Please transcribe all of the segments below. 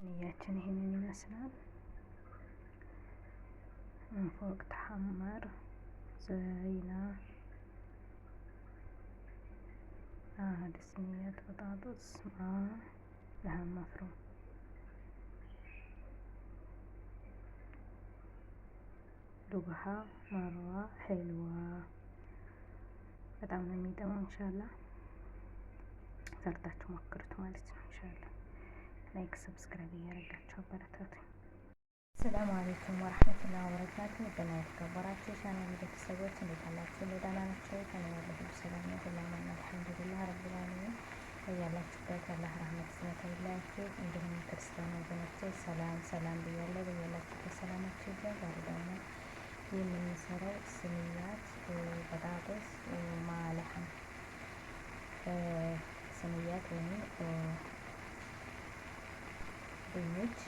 ንያችን ይህንን ይመስላል። ፎቅ ተሐመር ዘይና صينية بطاطس مع لحم مفروم. ذبحة مرة حلوة በጣም ነው የሚጥመው። ኢንሻአላህ ሰርታችሁ ሞክሩት ማለት ነው። ኢንሻአላህ like subscribe እያደረጋችሁ አበረታቱኝ። ሰላም አለይኩም ወራህመቱላሂ ወበረካቱ። ደህና የተከበራችሁ የቻናል ቤተሰቦች እንዴት አላችሁ? ደህና ናችሁ? ከእኔ ያለ ሁሉ ሰላም ነው፣ ሁሉ አማን ነው። አልሐምዱሊላህ ረቢል ዓለሚን። በያላችሁበት አላህ ረህመት እዝነት አይለያችሁ። እንዲሁም ክርስቲያን ወገኖቼ ሰላም ሰላም ብያለሁ። በያላችሁበት ሰላማችሁ ይብዛ። ዛሬ ደግሞ የምንሰራው صينية بطاطس مع لحم صينية ወይም ድንች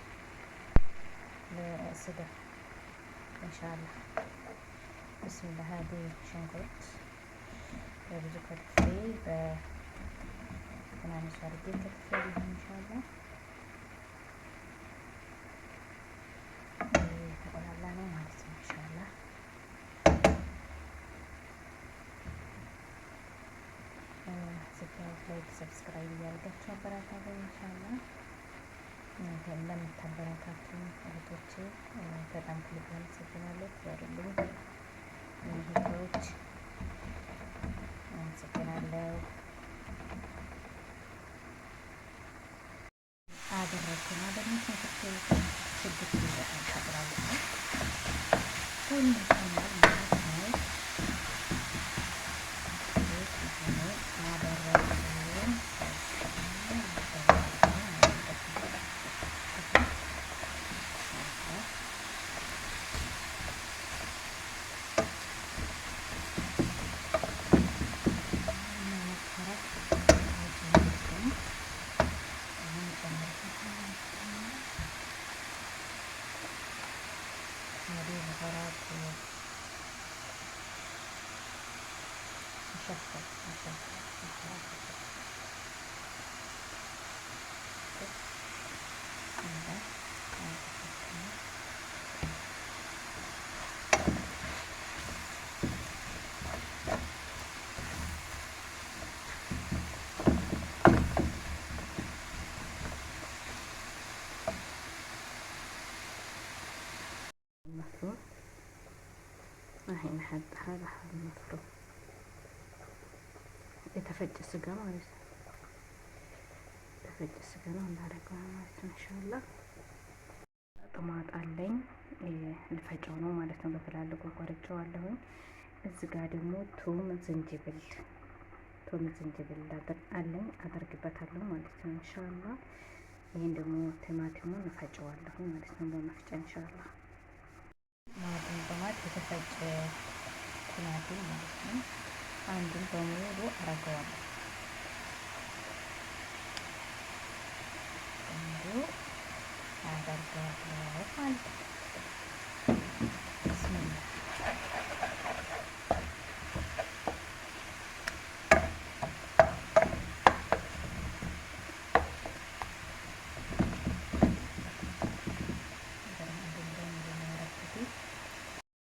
በስጋ ኢንሻአላህ። ብስሚላህ هذه ሽንኩርት በብዙ ከትፌ በትናንሹ አድርጌ ከትፌ ሊሆን ኢንሻአላህ የተቆላላ ነው ማለት ነው። ኢንሻአላህ ስታዩት like subscribe እያደረጋችሁ አበረታቱኝ ኢንሻአላህ። ለምታበረታቱኝ እህቶቼ በጣም ከልብ አመሰግናለሁ። ክበሩልኝ እህቶች፣ አመሰግናለሁ። አደረግኩ ማለት ነው። ሽንኩርቱ ስድስት በጣም ተቁላልቷል። ትንሽ ሆኗል ማለት ነው። አደረግኩኝ هذه بهارات مشكل مشكل بسم الله. المفروم الحين نحط هذا المفروم የተፈጨ ስጋ ማለት ነው። የተፈጨ ስጋ ነው እናደርገዋለን ማለት ነው። ኢንሻአላህ ጥማጥ አለኝ ልፈጨው ነው ማለት ነው። በትላልቁ ቆርጬዋለሁኝ። እዚህ ጋር ደግሞ ቱም ዝንጅብል ቱም ዝንጅብል አለኝ አደርግበታለሁ ማለት ነው። ኢንሻአላህ ይሄን ደግሞ ቲማቲሙን እፈጨዋለሁ ማለት ነው በመፍጫ ኢንሻአላህ። ማድን በማድ የተፈጨ ቲማቲም ማለት ነው። አንዱን በሙሉ አረገዋለሁ። በሙሉ አደርገዋለሁ ማለት ነው። ብስሚላህ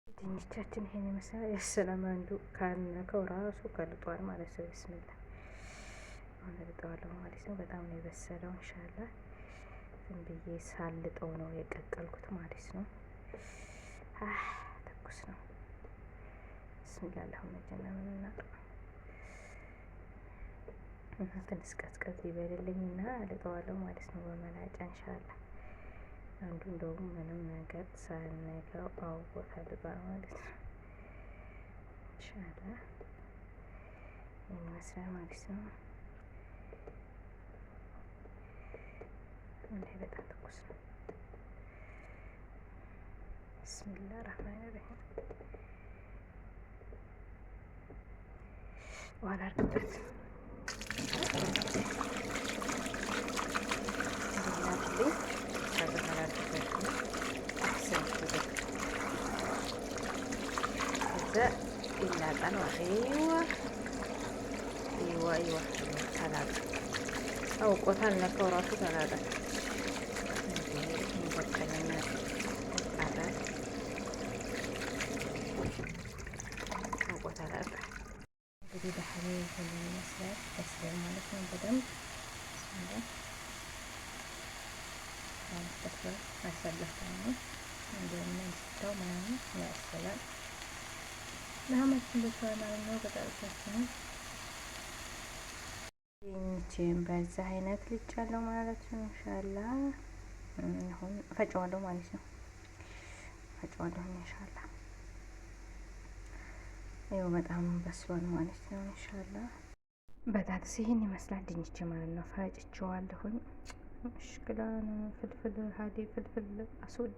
ድንቻችን ይሄን ይመስላል። የሰላም አንዱ ካልነከው ራሱ ቀልጧል ማለት ነው። ብስሚላ አሁን እልጠዋለሁ ማለት ነው። በጣም ነው የበሰለው። ኢንሻአላህ ዝም ብዬ ሳልጠው ነው የቀቀልኩት ማለት ነው። ትኩስ ነው። ብስሚላ አላሁመ ጀና እና ትንሽ ቀዝቀዝ ይበልልኝ እና እልጠዋለሁ ማለት ነው በመላጫ ኢንሻአላህ። አንዱ እንደውም ምንም ነገር ሳልነካው አውቆ ተልጧል ማለት ነው። ኢንሻአላህ ይመስላል ማለት ነው። እንዴ በጣም ትኩስ ነው። ብስሚላህ ራህማን ራሂም ውሃ ላድርግበት። ከዛ ይላጣል ማለት ነው። አይዋ አይዋ ተላጠ። አውቆታል ነካው ራሱ ተላጠ። በስሏል። አሰለፍኩኝ እንደምን ሽታው ምናምን ያሰላል። ለሀማችን በስሏል ማለት ነው። በጣጥሳችንን ድንችን በዛ አይነት ልጫለሁ ማለት ነው። ኢንሻአላህ አሁን ፈጨዋለሁ ማለት ነው። ፈጨዋለሁ ኢንሻአላህ። ይኸው በጣም በስሏል ማለት ነው። ኢንሻአላህ በጣጥስ ይህን ይመስላል ድንች ማለት ነው። ፈጭቼዋለሁኝ። مشكلة أنا فلفل هذه فلفل أسود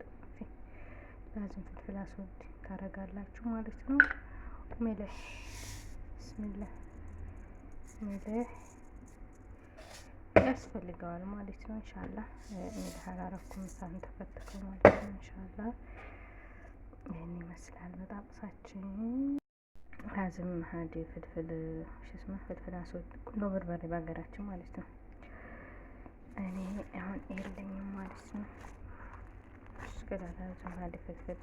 لازم فلفل أسود ታረጋላችሁ ማለት ነው። ملح بسم الله ملح ያስፈልገዋል ማለት ነው። ኢንሻአላህ ملح አላረኩም ሳህን ተፈትከው ማለት ነው። ኢንሻአላህ ይህን ይመስላል በጣጥሳችን። لازم هادي فلفل شو اسمه فلفل أسود ቁንዶ በርበሬ በሀገራችን ማለት ነው። እኔ አሁን የለኝም ማለት ነው። لازم هادي فلفل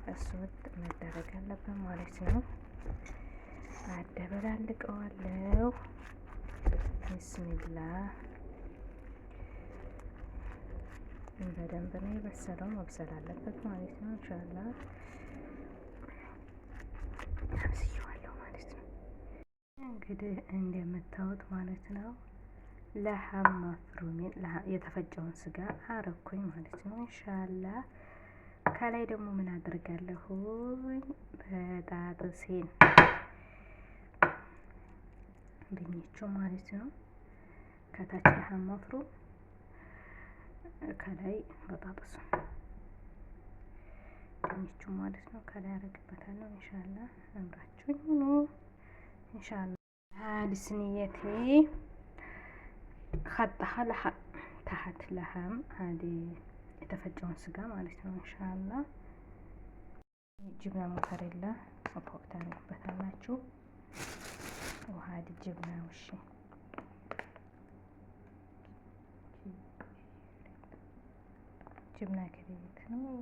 أسود መደረግ አለበት ማለት ነው። አደበላልቀዋለሁ። ቢስሚላህ በደንብ ነው የበሰለው፣ መብሰል አለበት ማለት ነው። ኢንሻአላህ አብስዬዋለሁ ማለት ነው። እንግዲህ እንደምታዩት ማለት ነው لحم مفروم የተፈጨውን ስጋ አረኩኝ ማለት ነው። ኢንሻአላህ ከላይ ደግሞ ምን አድርጋለሁኝ? በጣጥሴን ድንቹ ማለት ነው። ከታች لحم مفروم ከላይ በጣጥሱ ድንቹ ማለት ነው። ከላይ አረግበታለሁ። ኢንሻአላህ አብራችሁኝ ሁኑ። ኢንሻአላህ هذه صينيتي خطها لحم تحت لحم هذه የተፈጨውን ስጋ ማለት ነው። ኢንሻአላህ جبنة موتزاريلا فوق ታደርጉበታላችሁ። وهذه جبنة وشي جبنة كريت ነው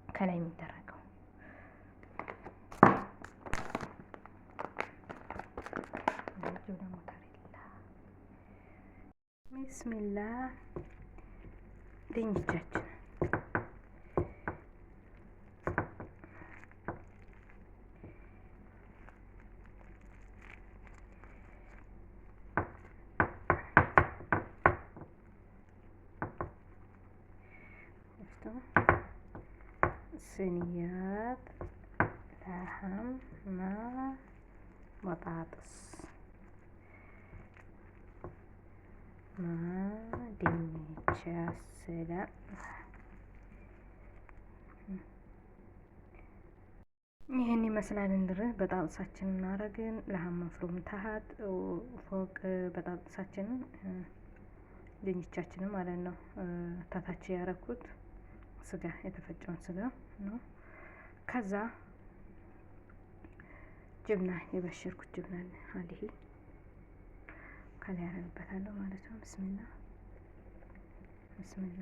ከላይ የሚደረገው جبنة موتزاريلا ቢስሚላህ ድንቻችን صينيات لحم مع بطاطس مع ድንች አሰላ ይህን ይመስላል። እንድር በጣጥሳችን እናረግን لحم مفروم تحت فوق በጣጥሳችንን ድንቻችንን ማለት ነው። ታታች ያረኩት ስጋ የተፈጨውን ስጋ ነው። ከዛ ጅብና የበሸርኩት ጅብና አሊሂ ከላይ ያረግበታለሁ ማለት ነው። ብስሚላ ብስሚላ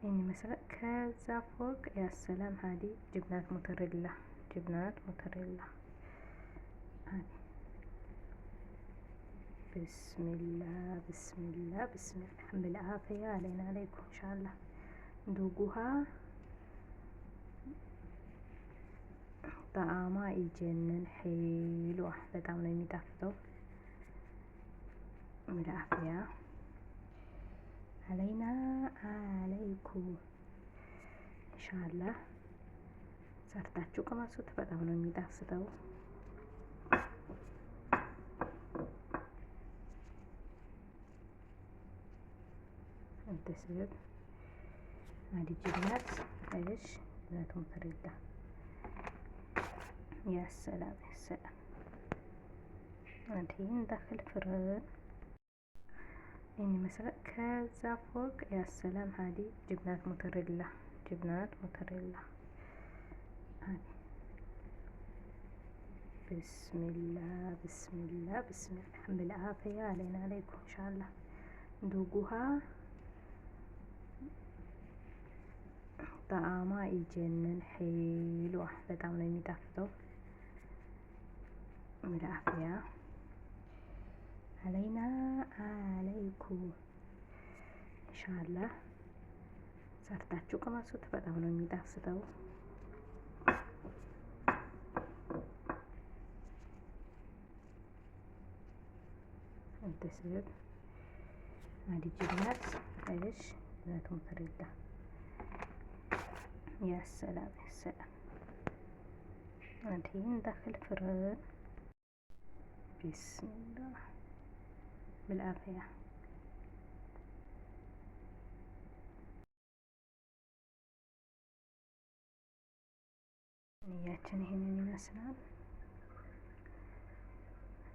ይህን ይመስላል። ከዛ فوق يا سلام هادي جبنة موتزاريلا جبنة موتزاريلا بسم الله بسم الله بسم الله بالعافية علينا عليكم إن شاء الله ذوقوها ጣዕሟ ይጀንን حلوة በጣም ነው የሚጣፍጠው። بالعافية علينا عليكم ኢንሻአላህ ሰርታችሁ ቅመሱት። በጣም ነው የሚጣፍጠው። እንተስብ አዲ ጅብናት እሽ ጅብናቱን ፈሪዳ يا سلام يا سلام هذه ندخل فرن ይህን ይመስላል። ከዛ ፎቅ يا سلام هادي جبنة موتزاريلا جبنة موتزاريلا بسم الله بسم الله بسم الله بالعافية علينا عليكم إن شاء الله ذوقوها. ጣዕሟ ይጀንን ሄልዋ በጣም ነው የሚጣፍጠው። بالعافية علينا عليكم ኢንሻአላህ ሰርታችሁ ቅመሱት። በጣም ነው የሚጣፍጠው። እንተስብ هذه جبنات ايش جبنات موتزاريلا يا سلام يا سلام. الحين ندخل الفرن. بسم الله بالعافية. صينيتنا ይሄንን ይመስላል።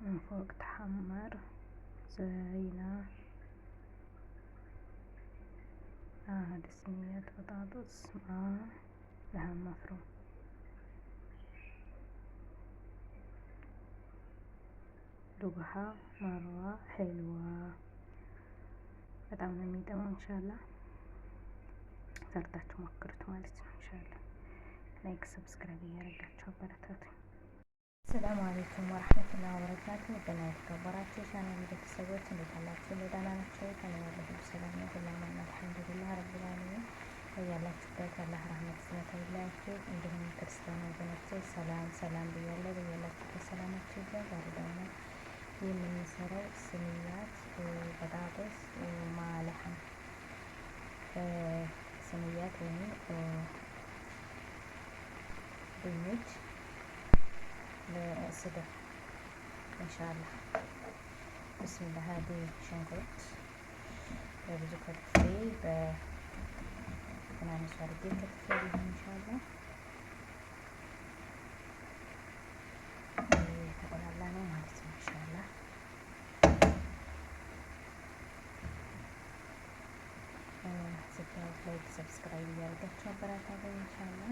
من فوق تحمر زينة. هذه صينية بطاطس مع لحم مفروم. ذوقها مرة حلوة በጣም ነው የሚጥመው። ኢንሻአላህ ሰርታችሁ ሞክሩት ማለት ነው። ኢንሻአላህ like subscribe እያደረጋችሁ አበረታቱኝ። ሰላም አለይኩም ወራህመቱላሂ ወበረካቱ። ደህና የተከበራችሁ የቻናል ቤተሰቦች እንዴት አላችሁ? ደህና ናችሁ? ከእኔ ያለ ሁሉ ሰላም ነው፣ ሁሉ አማን ነው። አልሐምዱሊላህ ረቢል ዓለሚን። በያላችሁበት አላህ ረህመት እዝነት አይለያችሁ። እንዲሁም ክርስቲያን ወገኖቼ ሰላም ሰላም ብያለሁ። በያላችሁበት ሰላማችሁ ይብዛ። ዛሬ ደግሞ የምንሰራው صينية بطاطس مع لحم صينية ወይም ድንች በስጋ ኢንሻአላህ። ብስሚላህ هذه ሽንኩርት በብዙ ከትፌ በትናንሹ አድርጌ ከትፌ ሊሆን ኢንሻአላህ የተቆላላ ነው ማለት ነው። ኢንሻአላህ ስታዩት like subscribe እያደረጋችሁ አበረታቱኝ። ኢንሻአላህ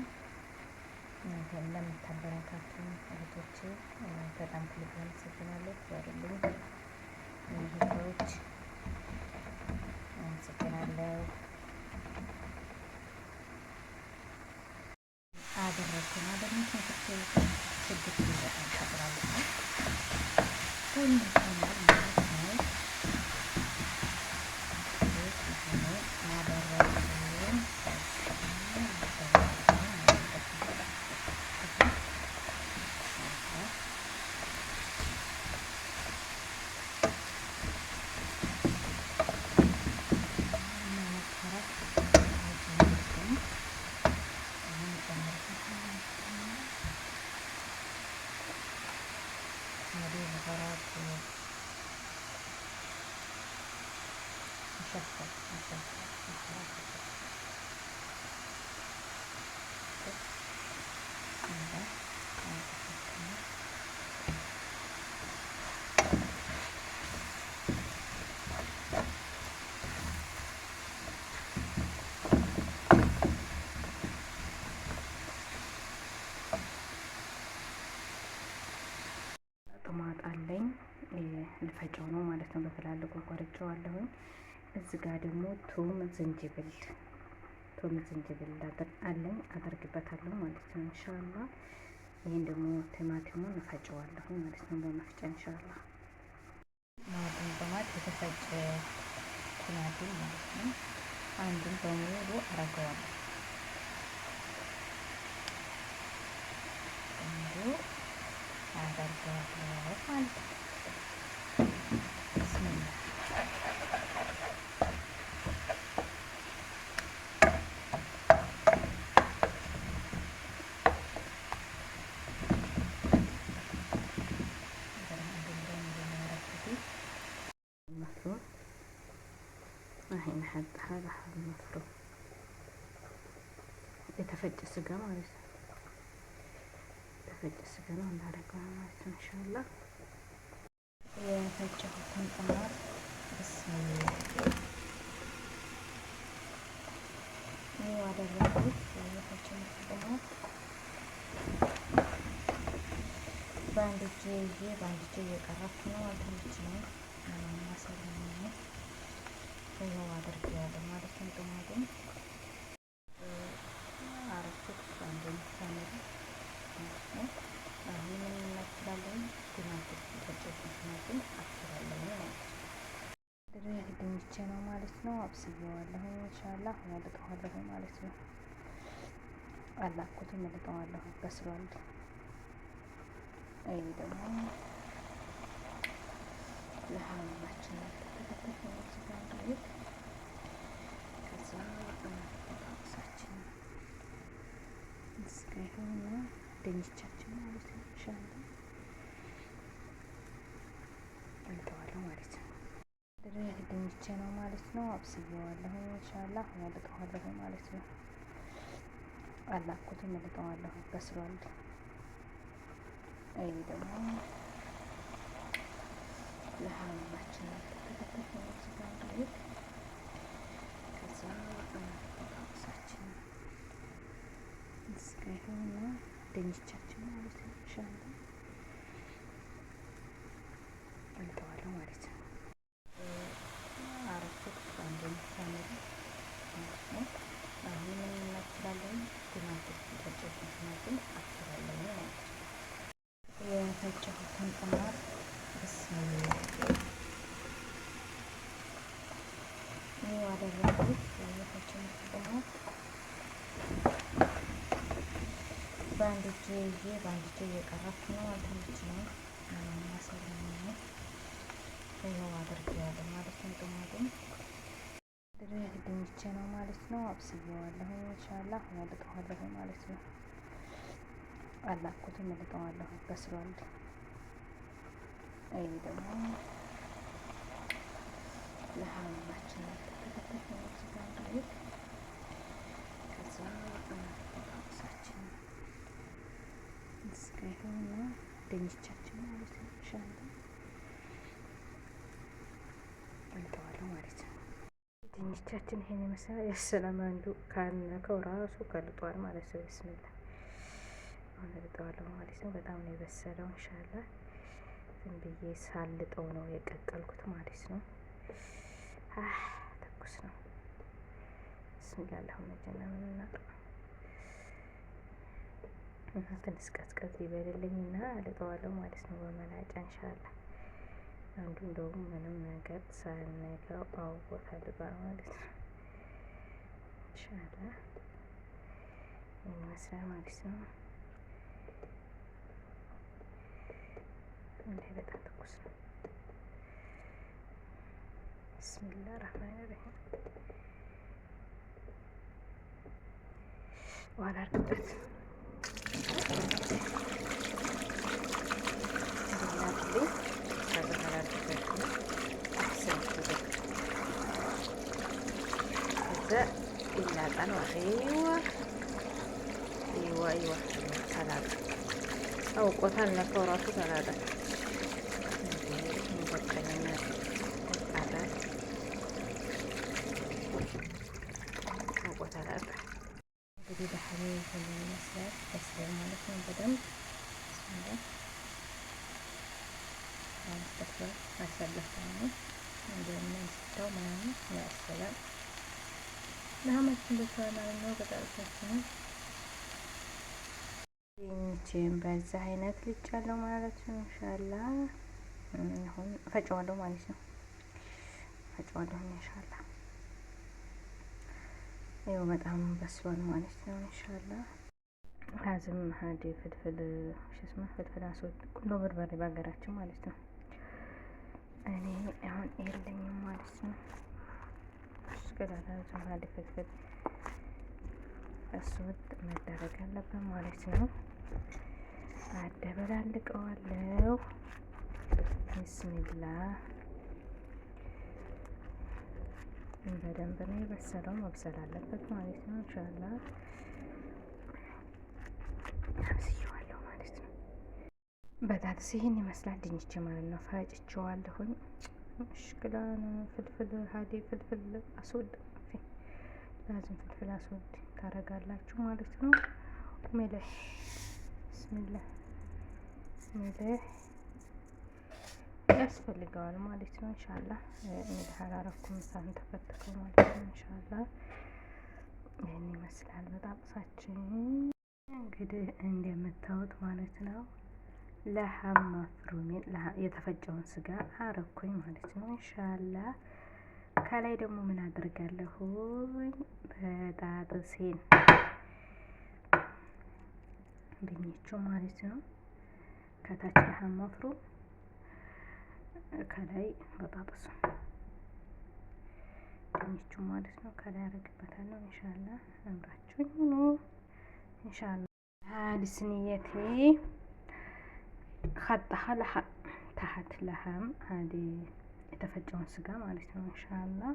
እናንተም ለምታበረታቱ እህቶቼ በጣም ከልብ አመሰግናለሁ። ክበሩልኝ እህቶች፣ አመሰግናለሁ። አደረግኩ ማለት ነው። ሽንኩርቱ ስድስት በጣም ተቁላልቷል። ትንሽ ሆኗል ማለት ነው። አደረግኩኝ بهارات مشكل مشكل بسم الله. طማጥ አለኝ ልፈጨው ነው ማለት ነው። በትላልቁ ቆርጬዋለሁኝ። እዚህ ጋር ደግሞ ቱም ዝንጅብል ቱም ዝንጅብል አለኝ አደርግበታለሁ ማለት ነው ኢንሻአላህ። ይሄን ደግሞ ቲማቲሙን እፈጨዋለሁ ማለት ነው በመፍጫ ኢንሻአላህ። ማድን በማት የተፈጨ ቲማቲም ማለት ነው። አንዱን በሙሉ አረገዋለሁ። በሙሉ አደርገዋለሁ ማለት ነው። ብስሚላህ مفروم الحين نحط هذا لحم مفروم የተፈጨ ስጋ ማለት ነው። የተፈጨ ስጋ ነው እናደርገዋለን ማለት ነው ኢንሻአላህ። የፈጨሁትን طማጥ ብስሚላህ ይኸው አደረኩት። የፈጨሁት طማጥ በአንድ እጄ ይዤ በአንድ እጄ እየቀረፍኩ ነው፣ አልተመቸኝም ለማማሰል ነው። ይኸው አድርጌዋለሁ ማለት ነው። ጥማቱን አብስዬዋለሁ። ኢንሻአላህ አሁን እልጠዋለሁ ማለት ነው። አላኩትም እልጠዋለሁ፣ በስሏል። ይሄ ደግሞ ለሀማችን ተከተፍ ነው ስጋ። ከዛ በጣጥሳችን ስጋ ይኸውና ድንቻችን ማለት ነው። ኢንሻአላህ እልጠዋለሁ ማለት ነው። ድንቼ ነው ማለት ነው። አብስዬዋለሁ። ኢንሻአላህ አሁን እልጠዋለሁ ማለት ነው። አላኩትም እልጠዋለሁ፣ በስሏል። ይሄ ደግሞ ለሀማችን ተከተፍ ነው ስጋ። ከዛ በጣጥሳችን ስጋ ይኸውና ድንቻችን ማለት ነው። ኢንሻአላህ እልጠዋለሁ ማለት ነው። አረኩት አንድ ማለት ነው። አሁን ምን እናክላለን? ቲማቲም፣ የፈጨሁትን ቲማቲም አክላለሁ ማለት ነው። የፈጨሁትን ጥማት ብስሚላ ይኸው አደረኩት። የፈጨሁት ጥማት በአንድ እጄ ይዤ በአንድ እጄ እየቀረብኩ ነው። አልተመቸኝም ማሰለኝ ነው። ይኸው አድርጌዋለሁ ማለት ነው። ጥማቱን ድንቼ ነው ማለት ነው። አብስዬዋለሁ። ኢንሻአላህ አሁን እልጠዋለሁ ማለት ነው። አላኩትም እልጠዋለሁ፣ በስሏል። ይሄ ደግሞ ለሀማችን ተከተፍ ነው ስጋ። ከዛ በጣጥሳችን ስጋ ይኸውና ድንቻችን ማለት ነው። ኢንሻአላህ እልጠዋለሁ ማለት ነው። ድንቻችን ይሄን ይመስላል። የሰላም አንዱ ካነከው ራሱ ከልጧል ማለት ነው። ብስሚላ አሁን እልጠዋለሁ ማለት ነው። በጣም ነው የበሰለው። ኢንሻአላህ ዝም ብዬ ሳልጠው ነው የቀቀልኩት ማለት ነው። ትኩስ ነው። ብስሚላ አላሁመ ጀና ምንና ትንሽ ቀዝቀዝ ይበልልኝና እልጠዋለሁ ማለት ነው በመላጫ ኢንሻአላህ። አንዱ እንደውም ምንም ነገር ሳይነካው አውቆ ተልጧል ማለት ነው። ኢንሻአላህ ይመስላል ማለት ነው። እንዴ በጣም ትኩስ ነው። ብስሚላህ ራህማን ራሂም ውሃ ላድርግበት። ይላጣል ማለት አይዋ አይዋ ተላጠ። አውቆታል ነካው ራሱ ተላጠ። አውቆ ተላጠ። እንግዲህ ባህሪ ይመስላል በስሏል ማለት ነው። በደንብ በስሏል። አሰለፈው እንደምን ሽታው ምናምን ያሰላም ለሀማችን በስሏል ማለት ነው። በጣጥሳችንን ድንችን በዛ አይነት ልጫለሁ ማለት ነው። ኢንሻአላህ አሁን ፈጨዋለሁ ማለት ነው። ፈጨዋለሁ ኢንሻአላህ። ይኸው በጣም በስሏል ማለት ነው። ኢንሻአላህ لازم هادي فلفل شو اسمه فلفل اسود ቁንዶ በርበሬ በሀገራችን ማለት ነው። እኔ አሁን የለኝም ማለት ነው። لازم هادي فلفل اسود መደረግ አለበት ማለት ነው። አደበላልቀዋለሁ። ቢስሚላ በደንብ ነው የበሰለው፣ መብሰል አለበት ማለት ነው። ኢንሻአላህ አብስዬዋለሁ ማለት ነው። በጣጥስ ይህን ይመስላል ድንች ማለት ነው። ፈጭቼዋለሁኝ። مشكلة فلفل هادي فلفل أسود لازم فلفل أسود ታረጋላችሁ ማለት ነው። ملح ብስሚላህ ملح ያስፈልገዋል ማለት ነው። ኢንሻአላህ ملح አላረኩም ሳህን ተፈትከው ማለት ነው። ኢንሻአላህ ይህን ይመስላል በጣጥሳችን እንግዲህ እንደምታዩት ማለት ነው። لحم مفروم የተፈጨውን ስጋ አረኩኝ ማለት ነው። ኢንሻአላህ ከላይ ደግሞ ምን አድርጋለሁኝ? በጣጥሴን ድንቹ ማለት ነው። ከታች لحم مفروم፣ ከላይ በጣጥሱ ድንቹ ማለት ነው። ከላይ አደርግበታለሁ። ኢንሻአላህ አብራችሁኝ ሁኑ። ኢንሻአላህ هذه صينيتي خطها لحم تحت لحم هذه የተፈጨውን ስጋ ማለት ነው። ኢንሻአላህ